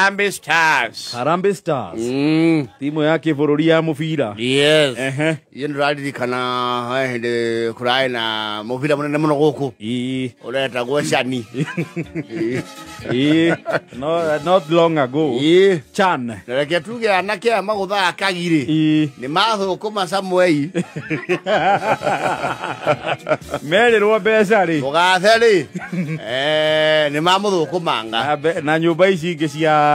Harambee Stars. Harambee Stars. Timu ya kĩbũrũri ya mũbira. Yes. Ehe. Iyo ndĩraririkana hĩndĩ kũrarĩ na mũbira mũnene mũno gũkũ. Ĩĩ. Ũretagwo Cani. Ĩĩ. No, not long ago. Ĩĩ. Chan. Na reke tuge anake aya magũthaga kagirĩ. Ĩĩ. Nĩ mathũkũma Samuel. Merĩrwo mbeca rĩ. Mũgathe rĩ. Nĩ mamũthũkũmanga. Na nyũmba ici ingĩ cia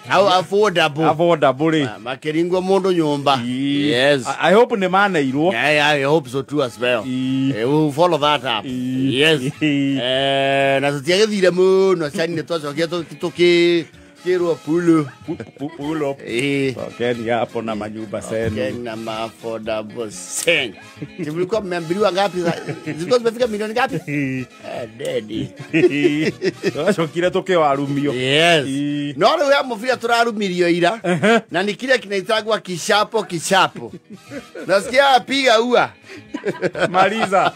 How affordable. Affordable rĩ. Makĩringwo mũndũ nyũmba. Yes. I hope nĩ maneirwo. Yeah, I hope so too as well. Ĩĩ. We'll follow that up. Ĩĩ. Yes. Ĩĩ. Na tũtiagĩthire mũno Cani nĩ twacokire tũkĩrwo pulo. Pull up. Ĩĩ. Tokeni hapo na manyumba senu. Tokeni na ma affordable sen. Mlikuwa mmeambiliwa ngapi? Zilikuwa zimefika milioni ngapi? Daddy. Twacokire tũkĩwarumio. Yes. Ĩĩ. No rĩu ya mũbira tũrarumirio ira. Na ni kile kinaitagwa kishapo kishapo. Nasikia piga ua. Maliza.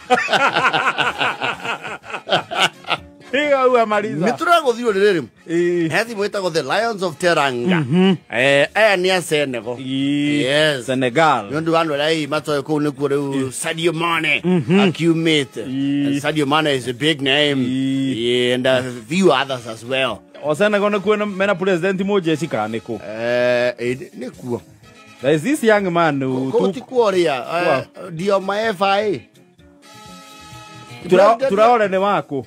Piga ua maliza. Nĩ tũragũthirwo rĩrĩ. Ĩĩ. He thimũ ĩtagwo The Lions of Teranga. Aya nĩ a Senegal. Ĩĩ. Yes. Senegal. Nĩ ũndũ wa andũ arĩa hihi matoĩ kũu nĩkuo rĩu Sadio Mane akiumĩte. Ĩĩ. And Sadio Mane is a big name. Ĩĩ. And a few others as well. O Senegal nĩkuo mena president mũjeshi kana nĩkũ? Nĩkuo. There is this young man who Kũu took ti kuo rĩa. Diomaye Faye. Traore nĩ waku.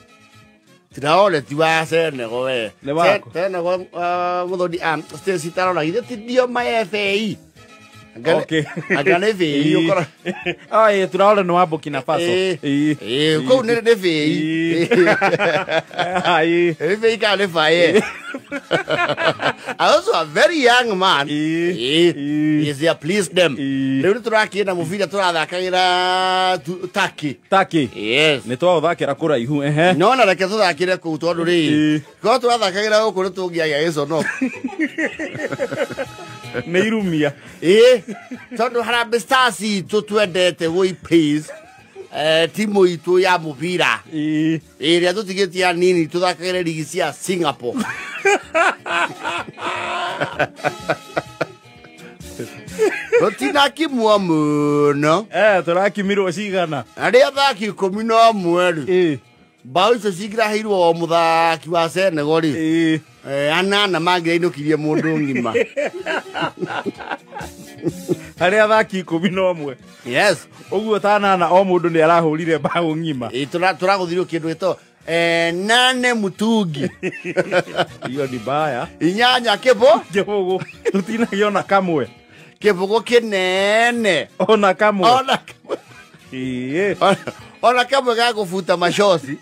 Traore ti wa Senegal we. Nĩ waku. Senegal mũthoni Stacy Tarora githĩ ti Diomaye Faye. Okay. Anga nĩ Faye ũkora. Ah, ĩĩ, Traore nĩ wa Burkina Faso. Ĩĩ. Ĩĩ, kũu nĩ Faye. Ĩĩ. Nĩ Faye kana nĩ Faye? Also a very young man. Ĩĩ. Ĩĩ. Is there please them. Ĩĩ. Rĩu nĩ tũrakĩenda mũbira tũrathakagĩra Turkey. Turkey. Yes. Nĩ twaũthakĩra kũraihu ehe. No na reke tũthakĩre kũu tondũ rĩ. Ĩĩ. Korwo tũrathakagĩra gũkũ nĩ tũngĩagĩa gĩconoko. Nĩ irumia. Ĩĩ. Tondũ Harambee Stars itũ twendete woi please. Timu itũ ya mũbira. Ĩĩ. Ĩrĩa tũtigĩtie anini tũthakagĩre ligi cia Singapore. Tũtinakimwo mũno. Tũrakimirwo cigana? Arĩa athaki 11 rĩ. Ĩĩ. Mbaũ icio cingĩraheirwo o mũthaki wa Senegal rĩ. Ĩĩ. Anana mangĩrainũkirie mũndũ ng'ima. Harĩ athaki 11. Yes. Ũguo ta anana o mũndũ nĩ arahũrire mbaũ ng'ima. Ĩĩ, tũragũthirwo kĩndũ gĩtagwo nane mutungi. Hiyo ni mbaya. Inyanya kĩbũ. Kĩbũgũ. Tũtinagĩa ona kamwe. Kĩbũgũ kĩnene. Ona kamwe. Ona kamwe. Ĩĩ. Ona kamwe ga kũbuta macoci.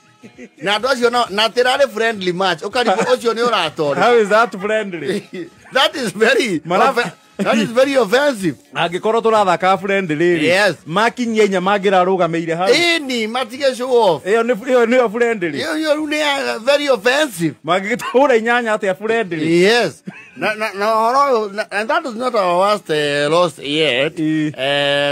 Na andũ acio na atĩ friendly match. Ũkarigwo ũcio nĩ ũratoria. How is that friendly? That is very that is very offensive. Angĩkorwo tũrathaka friendly rĩ. Yes. Makinyia inya mangĩrarũgamĩire hau. Ĩni matige show off. Ĩyo nĩyo friendly. Ĩyo rĩu nĩ very offensive. Mangĩtũhũra inyanya atĩa friendly? Yes. Na ũhoro ũyũ, and that is not our worst loss yet.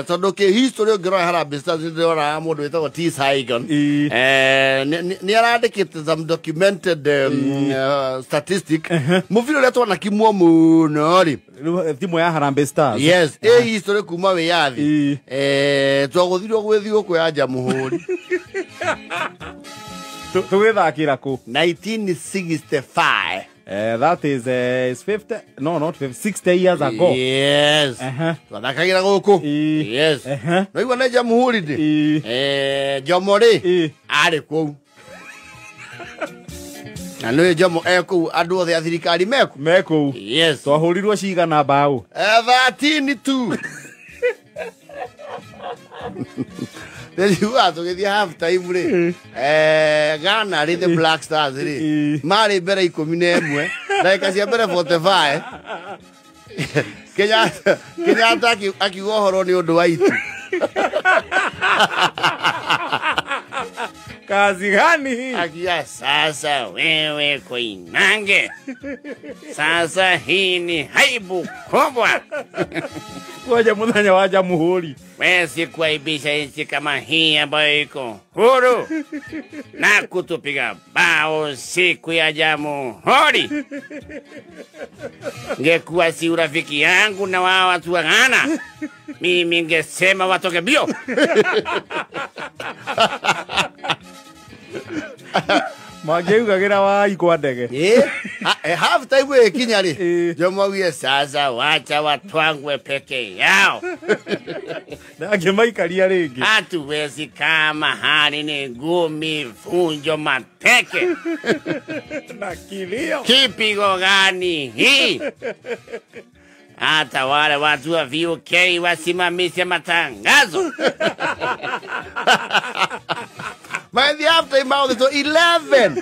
Tondũ kĩ history ũngĩrora Harambee Stars nĩndĩrona mũndũ wĩtagwo T Saigon. Nĩ arandĩkĩte some documented statistic. Mũbira ũrĩa twanakimwo mũno rĩ. Timu ya Harambee Stars. Yes, ĩ history kuma wĩyathi. Twagũthirwo gwĩ thigũkũ ya Jamhuri. Tũgĩthakĩra kũ? 1965. That is 50, no, not 50, 60 years ago. Yes. Twathakagĩra gũkũ. Yes. No igua nĩ Jamhuri ndĩ. Jomo rĩ arĩ kũu. Na nĩ Jomo e kũu andũ othe a thirikari meku. Mekũu. Yes. Twahũrirwo cigana mbaũ? 13-2. Nĩnjiguaga tũgĩthiĩ half time rĩ. Ghana rĩ the Black Stars rĩ. Marĩ mbere 11, ndagĩka cia mbere 45. Kenyatta akiuga ũhoro nĩ ũndũ wa itu. Kazi gani hii? Akia sasa wewe Koinange, sasa hii ni aibu kubwa. Kwaja muthenya wa Jamhuri. Wezi kuaibisha nchi kama hii ambayo iko huru na kutupiga bao siku ya Jamhuri. Ngekuwa si urafiki yangu na wao watu wa Ghana, mimi ngesema watoke bio. Mangĩugagĩra wai kwa ndege. Half time ĩkinya rĩ, Jomo augire sasa wacha watwangwe peke yao. Ndangĩmaikaria rĩngĩ. Hatuwezi kama hali ni ngumi, vunjo, mateke na kilio. Kipigo gani hii? Hata wale watu wa VOK wasimamishe matangazo. By the half time to 11.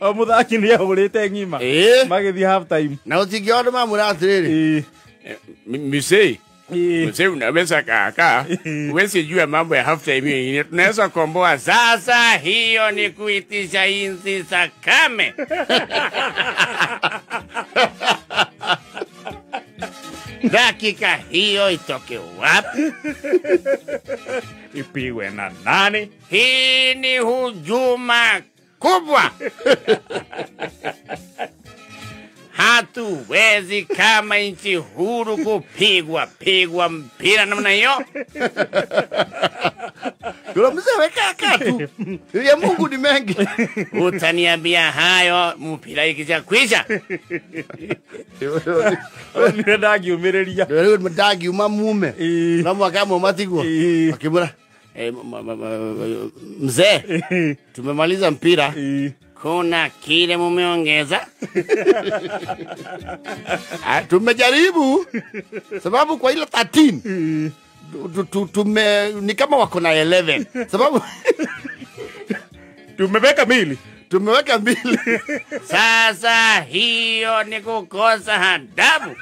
O muthaki ni ahurite ng'ima. Magĩthiĩ half time. Na ũtingĩona mamwĩra atĩrĩrĩ. Mzee. Mzee unaweza kaka. Huwezi jua mambo ya half time hiyo. Tunaweza komboa sasa, hiyo ni kuitisha inzi za kame. Dakika hiyo itoke wapi? Ipigwe na nani? Hii ni hujuma kubwa. Hatuwezi kama nchi huru kupigwa pigwa mpira namna hiyo. Yule mzee weka katu. Ya Mungu ni mengi. Utaniambia hayo mpira ikisha kwisha. Nĩ ndagiumĩrĩria. Rĩu ndagiuma mume. Na mwaka mwe matigwo. Akimwĩra, mzee, tumemaliza mpira. Kuna kile mumeongeza? Tumejaribu sababu kwa ile 13 tume ni kama wako na 11 sababu tumeweka mbili. Tumeweka mbili. Sasa hiyo ni kukosa adabu.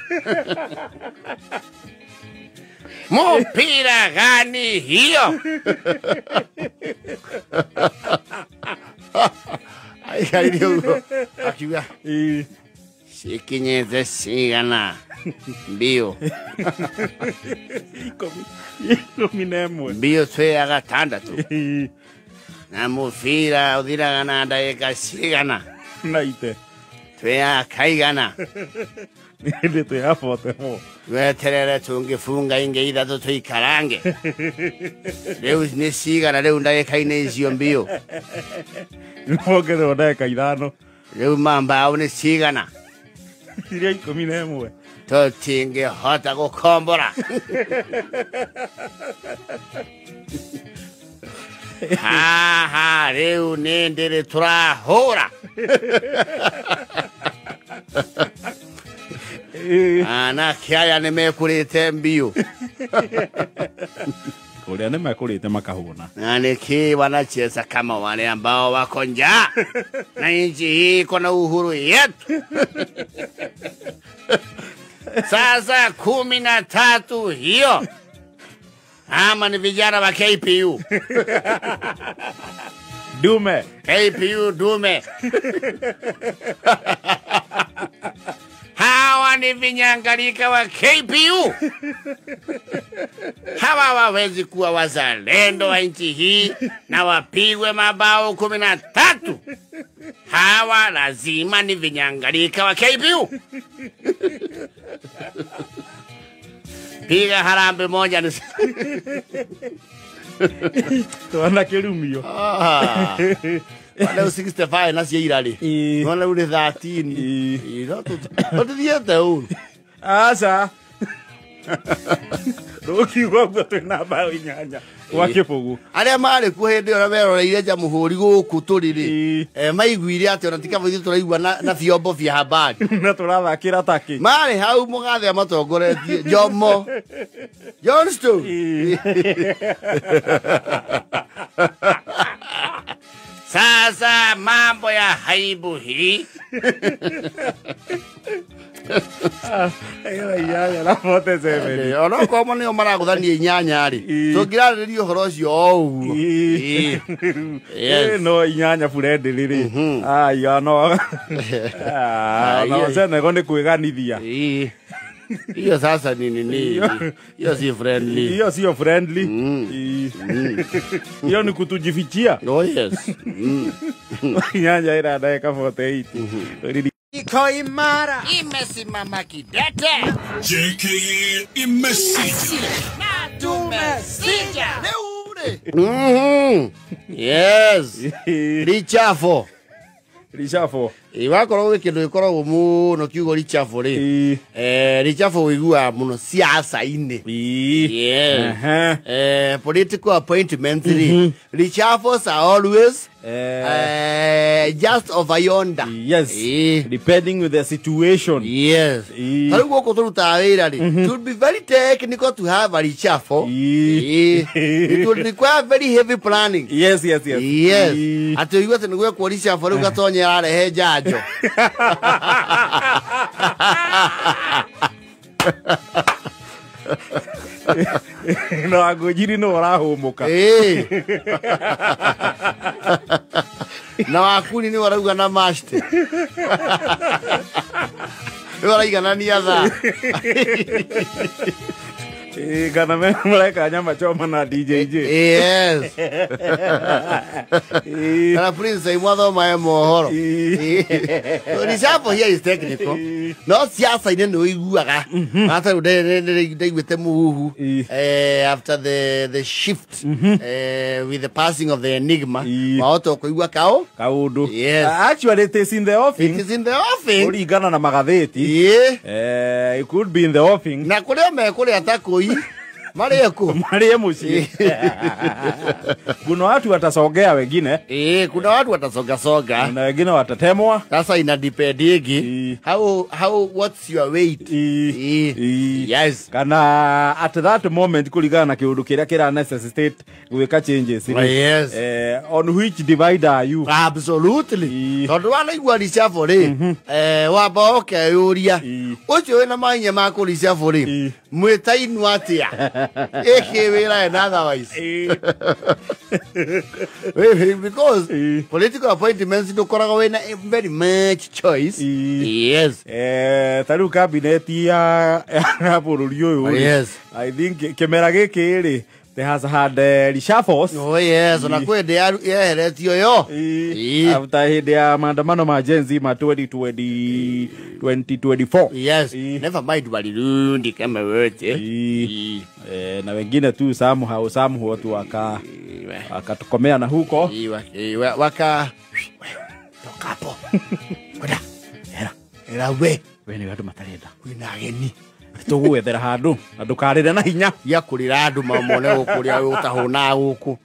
Mpira gani hiyo? Aikarire akiuga cikinyĩte cigana mbio 11 mbio twĩ ya gatandatũ na mũbira ũthiraga na ndagĩka cigana na ite twĩ ya kaigana nĩ twĩ ya 44 weterere tũngĩbunga ingĩ ithatũ tũikarange rĩu nĩ cigana rĩu ndagĩka-inĩ icio mbio nĩwongererwo ndagĩka ithano rĩu mambao nĩ cigana iria 11 tũtingĩhota gũkombora. Haha rĩu nĩ ndĩrĩ tũrahũra. Anake aya nĩ mekũrĩte mbio. Kũrĩa nĩ mekũrĩte makahũna. Na nĩkĩ wanacheza kama wale ambao wako njaa na nchi hii iko na uhuru yetu. Sasa 13 hiyo ama ni vijana wa KPU. Dume. KPU dume. Hawa ni vinyangalika wa KPU. Hawa hawawezi kuwa wazalendo wa nchi hii na wapigwe mabao 13. Hawa lazima ni vinyangalika wa KPU. Piga harambe moja ni Twana kirumio. Leo 65 na cia ira rĩ. Nona rĩu nĩ 13. No tũthiĩte ũru. Aca. Ndũkiuga ũguo twĩna mbaũ 8 gwa kĩbũgũ. Arĩa marĩ kuo hĩndĩ ĩyo na meroreire Jamhuri gũkũ tũrĩ rĩ, maiguire atĩ ona ti kaba ithuĩ tũraigua na vyombo vya habari. Na tũrathakĩra takĩ. Marĩ hau mũgathe amatongoretie Jomo Johnston. Sasa mambo ya haibu hii. Inyanya na 47. Ona korwo nĩo maragũthania inyanya rĩ, tũngĩrarĩrĩria ũhoro ũcio o ũguo. Yes. No inyanya friendly rĩ. Aya no. No Senegal nĩ kwĩganithia. Hiyo sasa ni nini? Hiyo si friendly. Hiyo sio friendly. Hiyo ni kutujifichia. Oh yes. Inyanya ira ndagĩka 48. Iko imara. Imesimama kidete. JKA imesija. Na tumesija. Yes. Richafo. Richafo. Iwakorwo gwĩ kĩndũ gĩkoragwo mũno kiugo richafo rĩ. Richafo ũiguaga mũno siasa-inĩ. Yes. Political appointments rĩ. Richafos are always just over yonder. Yes. Depending with the situation. Yes. Ta rĩu gũkũ tũrutaga wĩra rĩ, it would be very technical to have a richafo. It would require very heavy planning. Yes, yes, yes. Yes. Atĩ ũigue atĩ nĩ gwekwo richafo rĩu Gatonye ararehe njanjo. No angũnjiri no ũrahũmũka. Na wakuni nĩ warauga na mashte. Nĩ waraiganania thaa. Kana me mareka nyama choma na DJJ. Yes. Kana Prince imwathoma e mohoro. Richafo here is technical. No siasa-inĩ nĩ ũiguaga. Hata rĩu ndaiguĩte mũhuhu after the shift with the passing of the enigma. Wahota kũigua kao kaũndũ. Yes. Actually it is in the offing. It is in the offing. Kũringana na magathĩti. It could be in the offing. Na kũrĩa mekũrĩa ta kũi marĩe kũ? Marĩe mũciĩ. Kuna watu watasogea wengine. Kuna watu watasogasoga. Na wengine watatemwa. Sasa ina depend igi. How what's your weight? Yes. Kana at that moment kuligana na kiundu kiria kira necessitate gwika changes. Yes. On which divider are you? Absolutely. Tondu wanaigua reshuffle rĩ, wamba ũkeyũria ũcio wĩna mahinya ma kũ reshuffle rĩ, mwĩtainwo atĩa? Ĩkĩ wĩra and otherwise. Because political appointments ndũkoragwo wĩna very much choice. Yes. Ta rĩu cabinet ya bũrũri ũyũ rĩ, Yes. I think kĩmera gĩkĩ rĩ, they has had reshuffles. Oh yes, ona kwĩ ndĩ yeheretio yo. After hĩndĩ ya maandamano ma Gen Z ma 2024. Yes. Never mind walirundi kama wote. Na wengine tu somehow watu wakatokomea na huko. Waka toka hapo. Kwenda. Era we. We ni andũ matarenda. Kwĩna ageni. Tũgwethera handũ na ndũkarĩre na hinya. Ya kũrĩra andũ mamone gũkũrĩa ũtahũnaga gũkũ.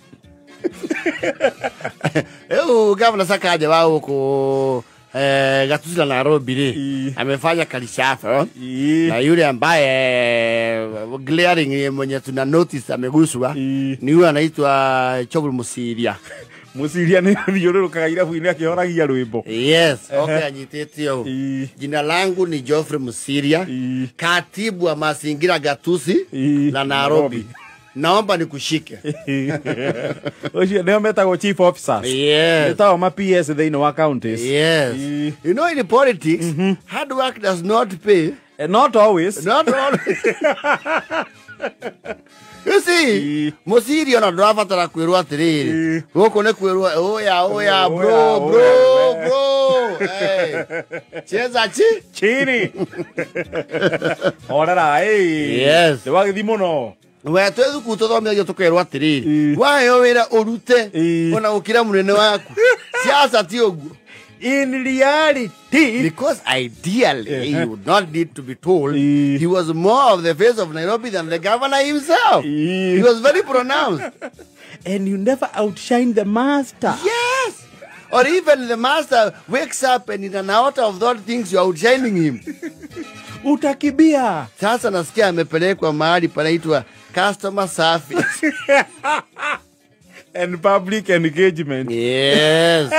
Rĩu Gavana Sakaja wa gũkũ Gatuzi la Nairobi rĩ, amefanya kalishafa na yule ambaye glaring mwenye tuna notice ameguswa ni huyu anaitwa Chobul Musiria. Musiria nĩ thiũrũrũkaga irabu-inĩ akĩhoragia rwĩmbo. Yes, okay, anyitĩte ũũ. Jina langu ni Geoffrey Musiria, katibu wa mazingira Gatuzi la Nairobi. Naomba nikushike. Ũcio nĩo metagwo chief officers. Yes. Nĩ tao ma PS thĩinĩ wa counties. Yes. You know, in politics, hard work does not pay. Not always. Not always. You see, Musiria ona ndũrabatara kwĩrwo atĩrĩrĩ. Gũkũ nĩ kwĩrwo oya oya bro bro bro. Hey. Cheza chini. Horera Yes. Nĩ wagĩthiĩ mũno. We twĩ thukuru tũthomithagio tũkerwo atĩrĩrĩ, waheo wĩra ũrute ona gũkĩra mũnene waku. Siasa ti ũguo. In reality, because ideally he would not need to be told. He was more of the face of Nairobi than the governor himself. He was very pronounced. And you never outshine the master. Yes. Or even the master wakes up and in an out of thought thinks you are outshining him. Utakibia. Sasa nasikia amepelekwa mahali panaitwa customer service and public engagement. Yes.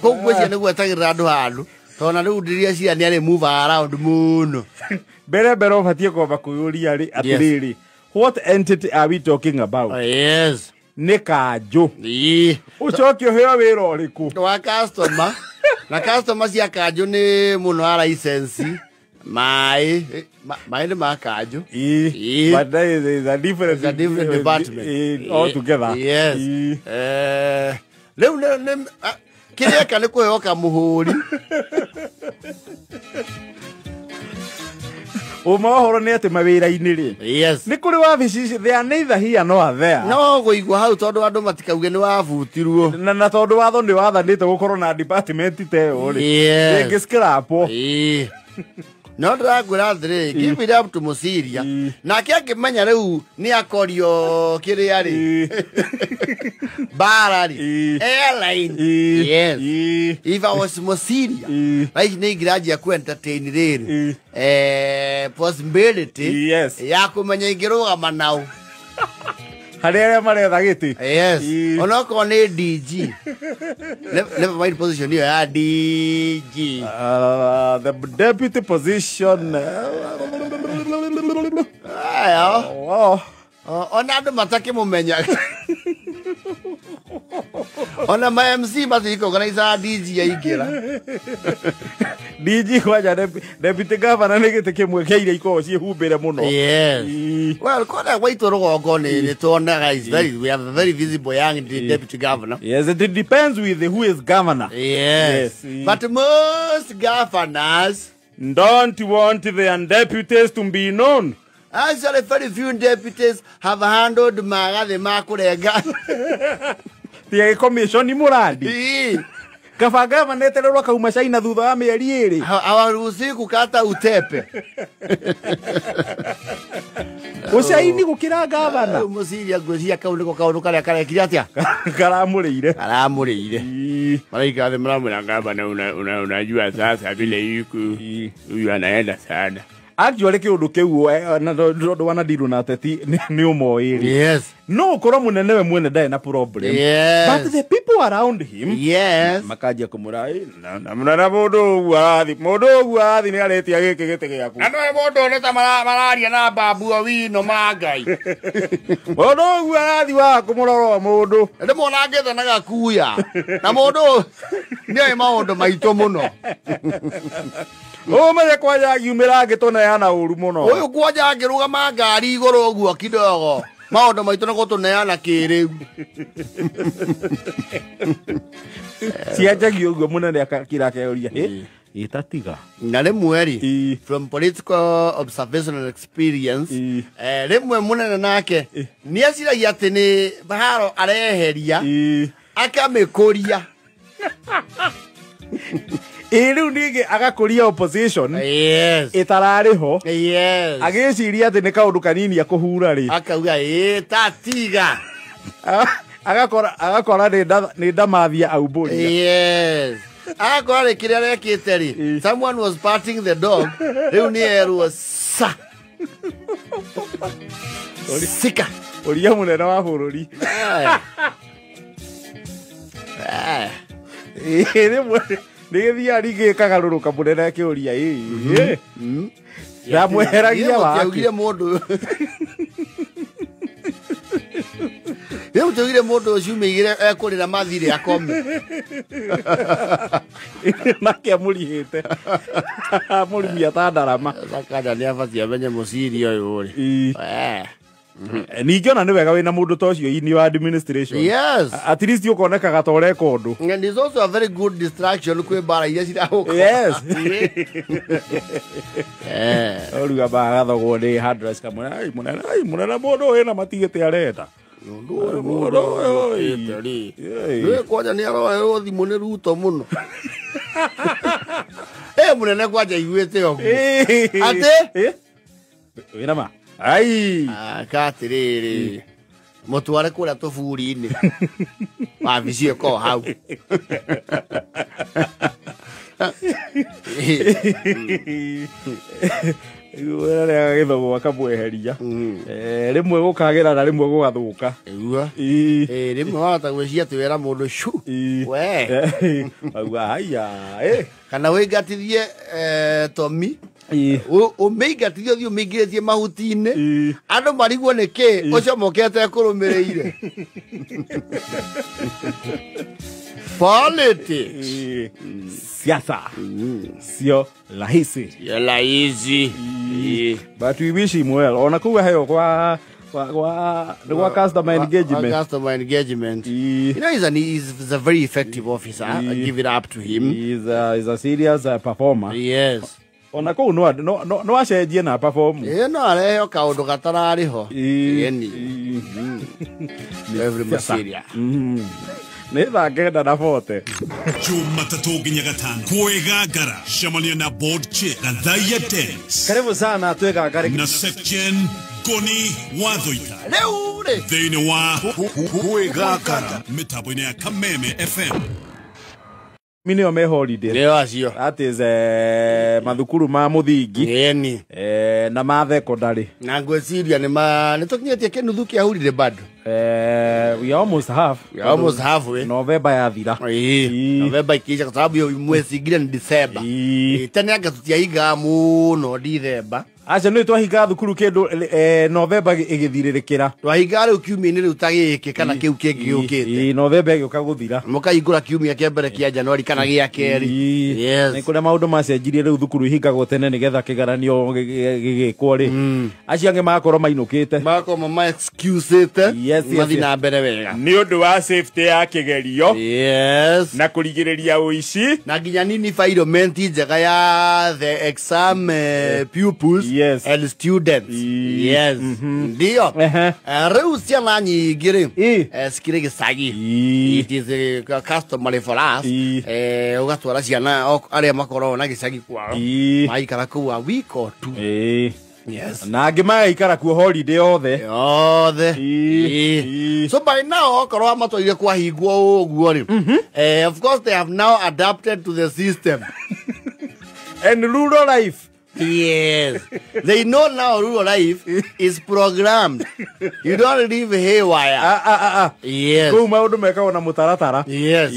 Koguo cia nĩguo etagĩrĩra andũ handũ Tondũ rĩu ndĩreciria nĩ arĩ move around mũno. Mbere ũbatiĩ kwamba kwĩyũria rĩ atĩrĩrĩ, what entity are we talking about? Yes. Nĩ kanjũ. Ĩĩ. Ũcoke ũheo wĩra ũrĩkũ? Wa customer. Na customer cia kanjũ nĩ mũno a license. Maĩ. Maĩ nĩ ma kanjũ. Ĩĩ. But there is a different, It's a different department. Altogether. Yes. Rĩu nĩ kĩrĩa eka nĩ kũheo kamũhũri. Ũma ũhoro nĩ atĩ mawĩra-inĩ rĩ. Yes. Nĩ kũrĩ wabici ici, they are neither here nor there. No kũigua hau tondũ andũ matikauge nĩ wabutirwo. Na tondũ watho nĩ wathanĩte gũkorwo na department ta ĩyo rĩ. Yes. Ĩngĩ-scrapwo. Ĩĩ. No ndĩrakwĩra atĩrĩrĩ, give it up to Mũciria. Nake akĩmenya rĩu nĩ akorio kĩrĩa rĩ. Mbara rĩ. Airline. Yes. If I was Mũciria, thaa ici nĩ ingĩranjia ku entertain rĩrĩ. Possibility Yes. ya kũmenya ingĩrũgama nao. Harĩ arĩa maretha gĩtĩ. Yes. Onokorwo nĩ DG. Never mind position hiyo ya DG. The deputy position. Ayo. Oh. Ona andũ matakĩmũmenya. Ona ma MC matirikoganaica DG aingĩra. DG kwanja deputy governor nĩ gĩtĩ kĩmwe kĩa iria ikoragwo ciĩhumbĩre mũno. Yes. Well, kũrĩa gwaitũ rũgongo nĩ tuonaga is very, we have a very visible young deputy governor. Yes, it depends with who is governor. Yes. Yes. But most governors don't want their deputies to be known. Actually, very few deputies have handled magathi ma kũrenga. Tiga commission mũrandi. Kaba gavana etererwo kauma China thutha wa mĩeri ĩrĩ. Hawaruhusiwi kukata utepe. Ucaini gũkĩra gavana. Mũciria ngwĩciria kau nĩko kaũndũ karĩa karekire atĩa? Karamũrĩire. Karamũrĩire. Maraika thĩ maramwĩra gavana unajua sasa vile yuku huyu anaenda sana. Actually kĩũndũ kĩu na tondũ wanadiru na ateti nĩ ũmoĩ rĩ. Yes. No ũkorwo mũnene we mwene ndarĩ na problem. Yes. But the people around him. Yes. Makanjia kũmũra na mũnene mũndũ ũguo arathi mũndũ ũguo arathi nĩ aretia gĩkĩ gĩtĩ gĩaku. Na nowe mũndũ nĩ ta mararia na Babu Owino ma Ngai. Mũndũ ũguo arathi wa kũmũrora mũndũ. Ndĩmuona angĩte na gakuya. Na mũndũ nĩoĩ maũndũ maitũ mũno. Ũmenye kwanja angiumĩra angĩtũneana ũru mũno. Ũyũ kwanja angĩrũgama ngari igũrũ ũguo kidogo. Maũndũ maitũ nĩ gũtũneana kĩrĩu. Cianjagia ũguo mũnene akakira akeyũria, ĩtatiga. Na rĩmwe rĩ, from political observation and experience, rĩmwe mũnene nake nĩ eciragia atĩ nĩ haro areheria akamĩkũria. Ĩ rĩu ningĩ agakũria opposition. Yes. Ĩtararĩ ho. Yes. Agĩciria atĩ nĩ kaũndũ kanini akũhura rĩ. Akauga ĩtatiga. Agakora nĩ ndamathia aumbũria. Yes. Agakora rĩ kĩrĩa arekĩte rĩ, someone was patting the dog, rĩu nĩ erwo sa. Sika. Ũria mũnene wa bũrũri. Rĩmwe nĩ gĩthiaga ningĩ gĩkagarũrũka mũnene akĩũria ĩ. Ndamweheragia wake. Mũtiaugire mũndũ. Rĩu mũtiaugire mũndũ ũcio umĩigire ekũrĩra mathirĩ akome. Nake amũrihĩte. Amũrimia ta ndarama. Sakanja nĩ abatiĩ amenye mũciri ũyũ rĩ. Ningĩ ona nĩ wega wĩna mũndũ ta ũcio in your administration. Yes. At least ũkonekaga ta ũreka ũndũ. And it's also a very good distraction kwĩ mbara iria ciragũka. Yes. Ũruga bagathogwo nĩ handlers kamwe. Ai mũnene, ai mũnene mũndũ ũyũ ena matigĩte arenda. Mũndũ ũyũ rĩ. Nĩ kwanja nĩ aroerwo thimũ nĩ Ruto mũno. Mũnene kwanja iguĩte ũguo. Atĩ? Wĩna ma? Ai. Katirĩrĩ. Mũtware kũrĩa tũburi-inĩ. Wabici ĩkorwo hau. Wera githogo akamweheria. Rimwe gukagira na rimwe gugathuka. Igua. Rimwe wahota gwĩciria atĩ wera mũndũ cu. We. Auga haya. Kana wĩingatithie Tommy. Ũmĩingatithie ũthiĩ ũmĩingĩrĩtie mahuti-inĩ. Andũ marigwo nĩ kĩ ũcio mokete kũrũmĩrĩire. Politics. Siasa. Sio rahisi. Sio rahisi. But we wish him well. Ona kuwa hayo kwa customer engagement. Customer engagement. You know, he's a very effective officer. I give it up to him. He's a serious performer. Yes. Ona kuu no acenjie na perform. No areheo kaundu gatararĩ ho. Yeni. Every Syria. Nĩ thaa 9:40. Jumatatu nginya gatano kwĩgangara cemania na board chair Gathaiya Dennis. Karibu sana twĩgangare na Section Goni Wathoita. Rĩu rĩ thĩinĩ wa kwĩgangara mĩtambo-inĩ ya Kameme FM. Mi nĩo me holiday. Nĩo acio. That is mathukuru ma mũthingi. Yeni. Na ma secondary. Na ngwĩciria nĩ tũkinyĩtie kĩnuthu kĩa holiday bado. We almost half. We almost halfway. November yathira. November ikiisha kwa sababu hiyo mwezi ingine ni December. Tene anga tutiahingaga mũno December. Aca nĩ twahingaga thukuru kĩndũ November ĩgĩthirĩrĩkĩra. Twahingaga rĩu kiumia-inĩ rĩu ta gĩkĩ kana kĩu kĩngĩ gĩũkĩte. November ĩgĩũka gũthira. Mũkahingũra kiumia kĩa mbere kĩa Januari kana gĩa kerĩ. Yes. Nĩ kũrĩa maũndũ macenjirie rĩu thukuru ihingagwo tene nĩgetha kĩgeranio gĩgĩkwo rĩ. Acio angĩ magakorwo mainũkĩte. Magakorwo mama excusete. Yes, mathi na mbere wega. Nĩ ũndũ wa safety ya kĩgerio. Yes. Na kũrigĩrĩria ũici. Na nginya nini environment njega ya the exam pupils. Yes. And students. Yes. Ndio. Rĩu ciana nyingĩ rĩ cikĩrĩ gĩcagi. It is customary for us. Ũgatwara ciana arĩa makoragwo na gĩcagi kwao. Maikara kũu a week or two. Yes. Na angĩ magaikara kuo holiday yothe. Yothe. So by now okorwo amatwarire kwahingwo ũguo rĩ. Of course they have now adapted to the system. And rural life. Yes. They know now rural life is programmed. You don't live haywire. Yes. Kũu maũndũ mekagwo na mũtaratara. Yes.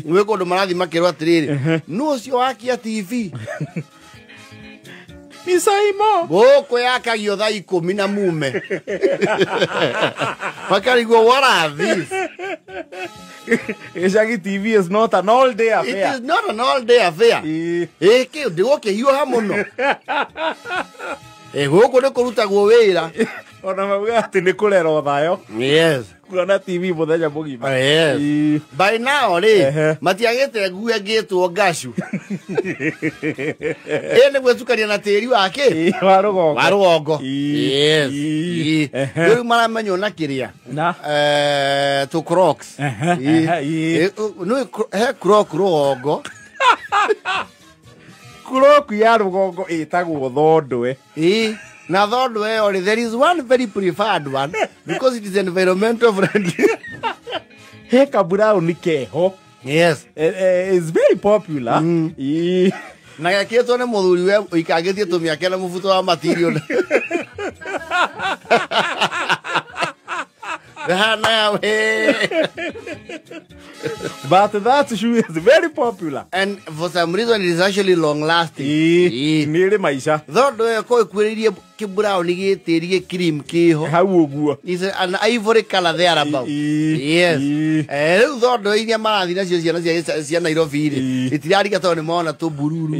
Gwĩ kũndũ marathiĩ makĩrwo atĩrĩrĩ, nũ ũcio wakia TV? Ni Saimo. Gũkũ yakagio thaa 10 na mume. Makarigwo, what are these? Gĩcagi TV is not an all day affair. It is not an all day affair. Ĩkĩ ndĩgũkĩhiũha mũno. Gũkũ nĩ kũrutagwo wĩra. Ona mauga atĩ nĩ kũrerwo thayo. Yes. Kuona TV mũthenya mũgima. Yes. By now rĩ matiagĩte nguo ĩngĩtwo ngacu. Nĩ gwĩcukania na tĩri wa kĩ? Wa rũgongo. Wa rũgongo. Yes. Rĩu maramenywo na kĩrĩa? Na? Tũ Crocs. Nĩ he Croc rũgongo. Croc ya rũgongo ĩtagwo thondwe. Na thondwe ĩyo rĩ, there is one very preferred one because it is environmental friendly. He kaburauni keho. Yes. It's very popular. Na gekĩtwo nĩ mũthuri we ũikangĩtie tũmĩake na mũbuto wa material. Hana we. But that shoe is very popular. And for some reason it is actually long lasting. Nĩ maisha. Thondo ĩyo ko ĩkuĩrĩirie kĩburauni gĩtĩri gĩ cream kĩho. Hau ũguo. Is an ivory color there about. Yes. Rĩu thondo iria marathiĩ nacio ciana cia Nairobi rĩ, itirarika tondũ nĩ mona tũbururu.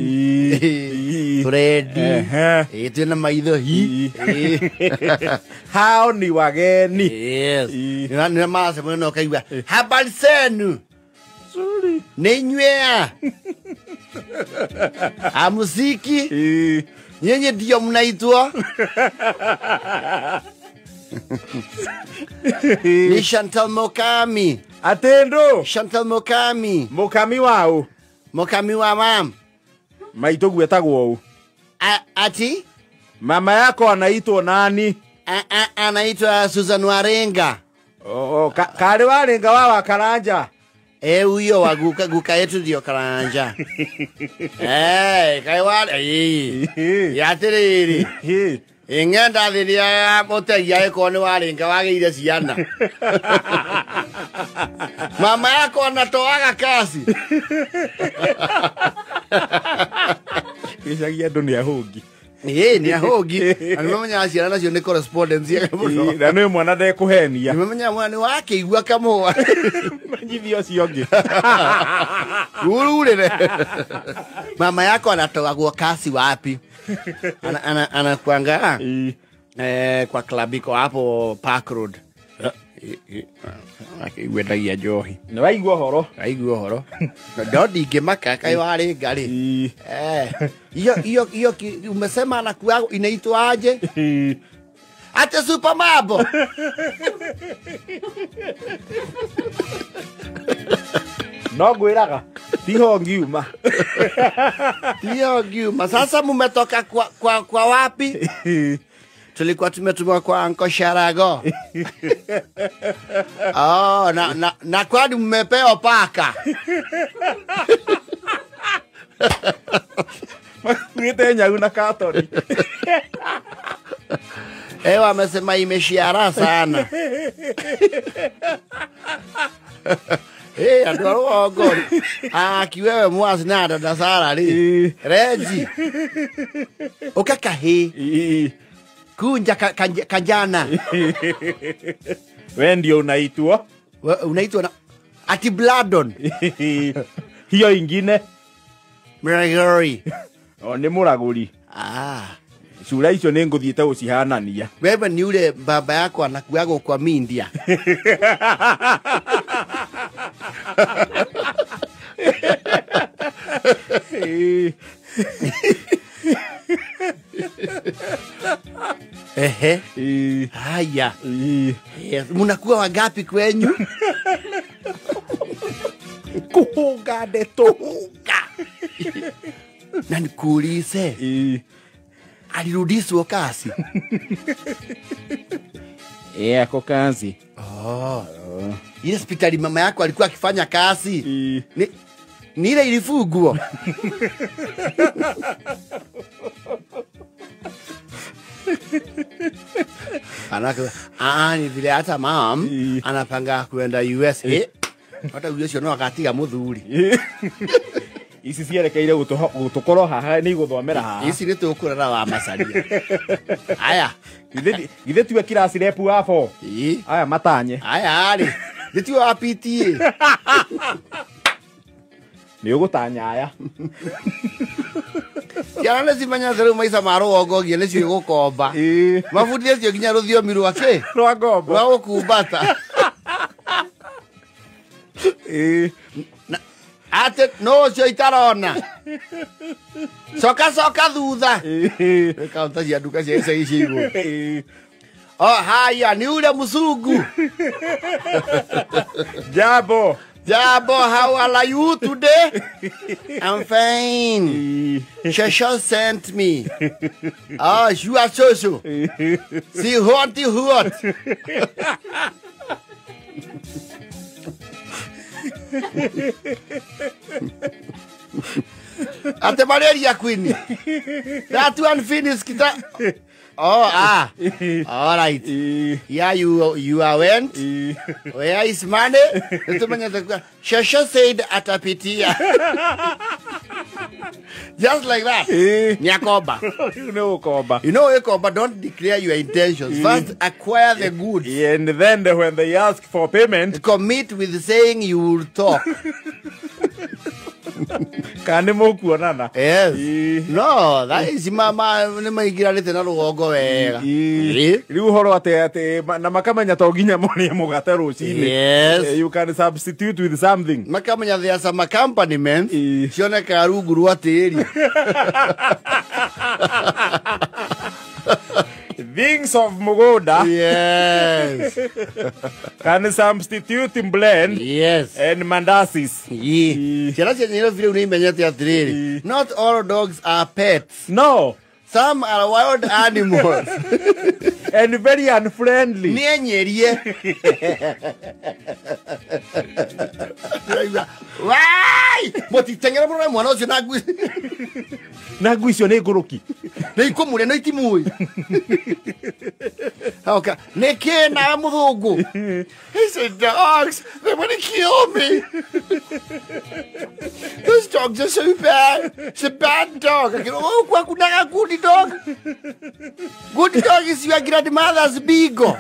Tũrendi. Twĩna maitho hi. Hao ni wageni. Yes. Nĩ maracemania na ũkaigua habari zenu. Nĩ inyuĩ a? Amuziki. Nyinyi ndio mnaitwa. Ni Chantal Mokami. Atendo. Chantal Mokami. Mokami wao. Mokami wa mam. Maitũ gwetagwo ũ? Ati? Mama yako anaitwa nani? Anaitwa Susan Warenga. Karĩ Warenga wa Wakaranja. Huyo wa guka yetu ndio Karanja. Kai wa ya tiriri. Ing'enda thiria mũtegi agĩkorwo nĩ warĩnga wagĩire ciana. Mama yako anatoaga kasi. Gĩcagi andũ nĩ ahũngi. Ĩĩ nĩ ahũngi. Na nĩmamenyaga ciana nacio nĩ correspondence mũno. Na nĩ mwana ndekũhenia. Nĩmamenyaga mwana nĩ wakĩigua kamũa. Menyithia ũcio ũngĩ. Ururire. Mama yako anatoagwo kasi wapi? Anakuanga kwa club iko hapo Park Road. Akĩigua njohi. Nĩ waigua ũhoro. Waigua ũhoro. No ndingĩmaka kaĩ warĩ ngarĩ. Hiyo hiyo umesema anakuwa inaitwa aje? Ate Super Mabo. No ngwĩraga tiho ngiuma. Tiho ngiuma. Sasa mumetoka kwa wapi? Tulikuwa tumetumwa kwa Uncle Sharago. Oh, na kwani mmepewa paka? Makuĩte nyau na katori. Ewa amesema imeshiara sana. Andũ a rũgongo. Kiwewe mwasi na dada Sara rĩ. Reji. Ũka kahĩ. Kunja kajana. We ndio unaitwa? Unaitwa na ati Bladon. Hiyo ingine Mragori. O nĩ mũragũri. Cura icio nĩ ngũthiĩte gũcihanania. Wewe ni ule baba yako anakuaga kwa Mindia. Ehe. Haya. Yes. Munakuwa wangapi kwenyu? Kuhunga ndeto. Kuhunga. Na nikuulize. Alirudishwa kazi? Ako kazi. Oh. Ile hospitali mama yako alikuwa akifanya kazi. Ni ile ilifungwa. Anaka ni vile hata mam anapanga kuenda USA. Hata US no akatiga muthuri. Ici cierekeire gũtũkorwo haha nĩ igũthomera haha. Ici nĩ tũkũrera wa macaria. Aya. Githĩ tiwe class rep wa 4? Aya matanye. Aya rĩ. Githĩ tiwe wa PTA? Nĩ ũgũtanya aya. Ciana nĩ cimenyete rĩu maica ma rũgongo nginya nĩcio igũkomba. Mabundithĩtio nginya rũthiomi rwa kĩ? Rwa ngombo. Rwa gũkumbata. Ate no ũcio itarona. Coka coka thutha. Kaunta cia nduka cia icagi cia igũrũ. Oh, haya ni ule mzungu. Jambo. Jambo, how are you today? I'm fine. Shosho sent me. Oh, you are Shosho. Si huanti huat. Ate malaria queen. That one finish kita. Oh, ah. All right. Yeah, you are went. Where is money? Shosho said atapitia. Just like that. Nyakoba. You know Koba. You know Koba, don't declare your intentions. First acquire the goods. And then when they ask for payment, commit with saying you will talk. Kane mokuonana. Yes. No, that is mama nĩ maingĩranĩte na rũgongo wega. Rĩu ũhoro atĩ na makamenya to nginya mũrĩe mũgate rũcinĩ. Yes. You can substitute with something. Makamenya there are some accompaniments cionekaga rungu rwa tĩri. Things of Mugoda. Yes. Can substitute in blend. Yes. And mandasis. Ciana cia Nairobi rĩu nĩ imenyete atĩrĩrĩ. Not all dogs are pets. No. Some are wild animals. And very unfriendly. Nĩ enyerie. Wai! Mũtiteng'ere mũrore mwana ũcio na ngui. Na ngui icio nĩ ngũrũki. Nĩ ikũmũrĩa no itimũĩ. Okay. Nĩ kĩ nawe mũthũngũ? He said, dogs, they want to kill me. Those dogs are so bad. It's a bad dog. I go, oh, kwakunaga good dog. Good dog is your grandmother's beagle.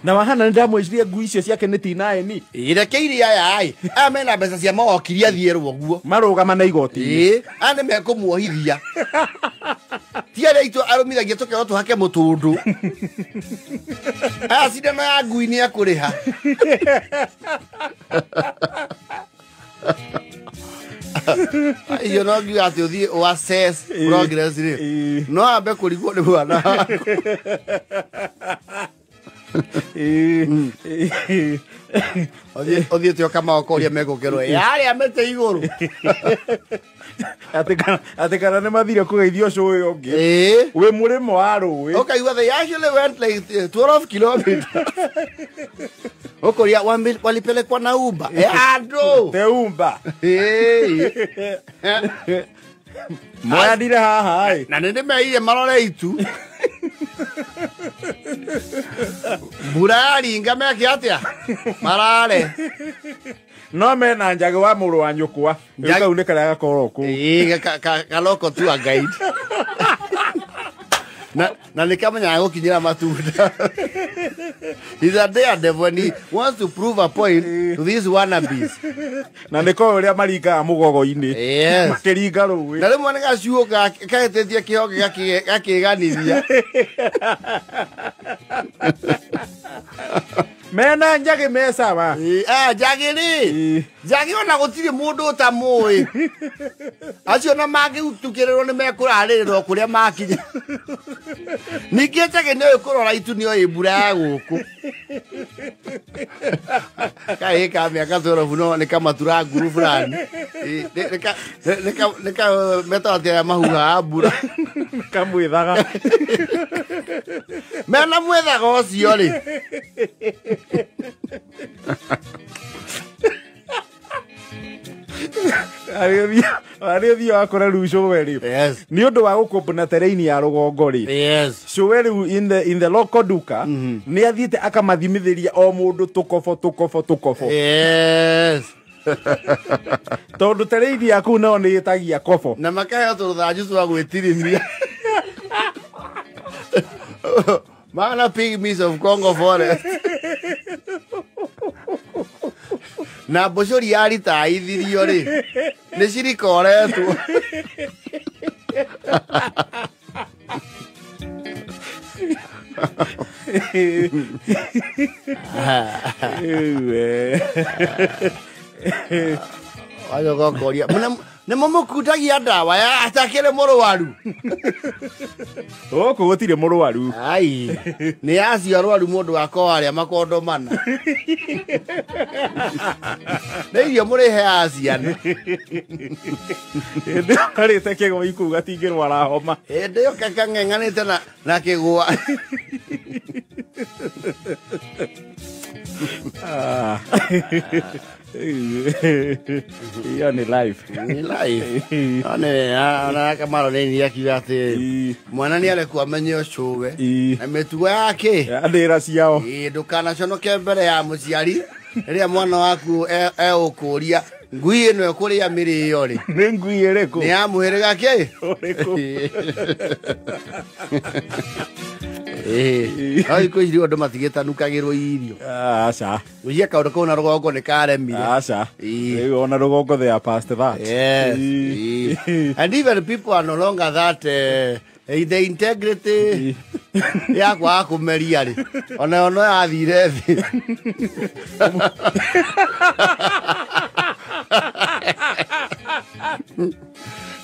Na wahana ndamwiciria ngui icio ciake nĩ T9. Reke iria aya ai. Aya mena mbeca cia mawokiri athiĩrwo guo. Marũgama na igoti-inĩ. Ĩĩ, aya nĩ mekũmuohithia. Ti arĩa aitũ arũmithagia tũkerwo tũhake mũtũndũ. Aya cindano ya ngui nĩ ekũrĩha. Icio no ngiuga atĩ ũthiĩ ũ assess progress rĩ. No ambe kũrigwo nĩ mwana waku. Ũthiĩte ũkamaoka ũrĩa megũkerwo yarĩa mĩtĩ igũrũ. Atĩ kana nĩ mathire kũgeithio cũĩ ũngĩ. Ĩĩ. Wĩ mũrĩmo wa rũĩ. Ũkaigua they actually went like 12 kilometers. Ũkũria walipelekwa na Uber. Andũ. Te Uber. Ĩĩ. Moyanire haha ĩ. Na nĩ ndĩmeire marore itu. Mbura yaringa meke atĩa? Marare. No mena njagĩ wa mũrũ wa nyũkwa. Rĩu kau nĩ karĩa gakoragwo kũu. Ĩĩ, kaloko tu a guide. Na nĩ kamenyaga gũkinyĩra matunda. He's a daredevil and he wants to prove a point to these wannabes. Na nĩ koĩ ũrĩa maringaga mũgogo-inĩ. Yes. Makĩringa rũĩ. Na rĩmwe nĩ gacuo kahĩtĩtie kĩhonge gakĩganithia. Mena njagĩ me sawa. Njagĩ rĩ. Njagĩ ona gũtirĩ mũndũ ũtamũĩ. Acio ona mangĩtukĩrĩrwo nĩ mekũrarĩrĩrwo kũrĩa makinya. Ningĩ njagĩ nĩoĩ kũrora itu nĩoĩ mbura ya gũkũ. Kahĩĩ ka mĩaka 12 no nĩ kamatura nguru fulani. Nĩ metagwo atĩa mahuhaga mbura. Kamwĩthaga. Mena mwĩthaga ũcio rĩ. Arĩ ũthiaga wakora rĩu cũwe rĩ. Yes. Nĩ ũndũ wa gũkũmbũna terrain ya rũgongo rĩ. Yes. Cũwe rĩu in the local duka nĩ athiĩte akamathimithĩria o mũndũ tũkobo tũkobo tũkobo. Yes. Tondũ terrain ya kũu nao nĩ ĩtagia kobo. Na makaheo tũrũthanju twa gwĩtirimia. Mana pygmies of Congo forest. Na mbũcũri yaritaithirio rĩ nĩ cirikoretwo. Wacoka ũkoria nĩ mũmũkundagia ndawa ya atakĩrĩ mũrwaru. Gũkũ gũtirĩ mũrwaru. Ai, nĩ acio arwaru mũndũ wakwa arĩa makondo mana. Nĩ irio mũrĩheaga ciana. Hĩndĩ ĩyo karĩte kĩgwa kũu gatingĩrwara homa. Hĩndĩ ĩyo kang'eng'anĩte na kĩgwa. Hiyo ni life. Ni life. Ona Kamaro nĩ akiuga atĩ mwana nĩ arekwo amenye ũcũwe na mĩtugo yake. Ndĩra ciao. Ndũkanaconoke mbere ya mũciari rĩrĩa mwana waku egũkũria ngui ĩno ĩkũrĩa mĩrĩo rĩ. Nĩ ngui ĩrĩkũ? Nĩ ya mũhĩrĩga kĩ? Ũrĩkũ? No thikũ ici rĩu andũ matigĩtanukagĩrwo irio. Aca. Gũcia kaũndũ kau na rũgongo nĩ karemire. Aca. Rĩu ona rũgongo they are past that. Yes. And even people are no longer that the integrity ya kwaga kũmeria rĩ onayo no yathire thĩ.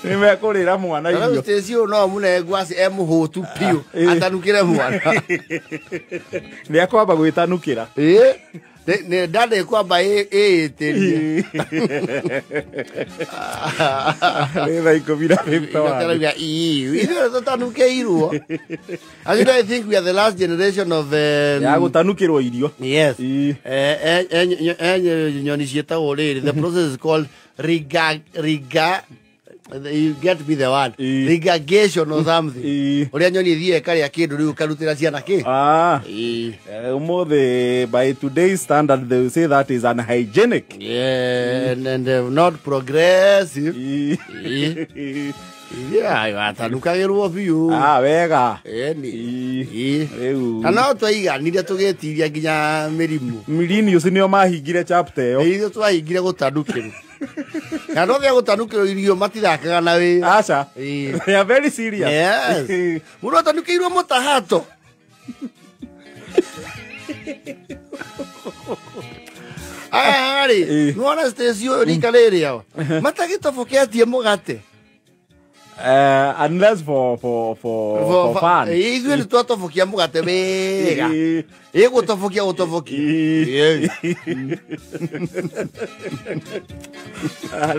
Nĩ mekũrĩra mwana irio. Stacy ũyũ no mũne ngwacĩ e mũhũtu piũ atanukĩre mwana. Nĩ akwamba gwĩtanukĩra. Ĩĩ. Nĩ ndarĩ kwamba ĩĩtĩrie. Nĩ thaa ikũmi na 51. Ikarauga ithuĩ tũtanukĩirwo. Actually, I think we are the last generation of Ya gũtanukĩrwo irio. Yes. Ii. Nyoni ciĩtagwo rĩrĩ, the process is called riga riga, you get me the word, Ii. regurgation or something. Ii. Ũrĩa nyoni ĩthiĩ ĩkarĩa kĩndũ rĩu ũkarutĩra ciana kĩ. Ah. Ii. Ũmũthĩ by today's standard they will say that is unhygienic. Yeah, and not progressive. Ii. Ii. Yeah, watanukagĩrwo biũ. Ah, wega. Ĩni. Ii. Ii. Rĩu Na no twaiganire tũgĩtiria nginya mĩrimũ. Millennials nĩo mahingire chapter ĩyo. Ithuĩ twahingire gũtanukĩrwo. Na andũ othe a gũtanukĩrwo irio matithakaga na wĩra. Aca. Ii. They are very serious. Yes. Mũndũ atanukĩirwo mũtahato. Aya rĩ, Ii. nĩwona Stacy ũyũ rika rĩrĩ awa matagĩtoboketie mũgate. Unless for fun. Ithuĩ nĩ twatobokia mũgate wega. Ii. Ĩgũtobokia gũtobokia. Ii. Ii.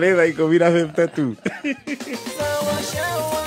Rĩ thaa ikũmi na 52. Sawa shawa.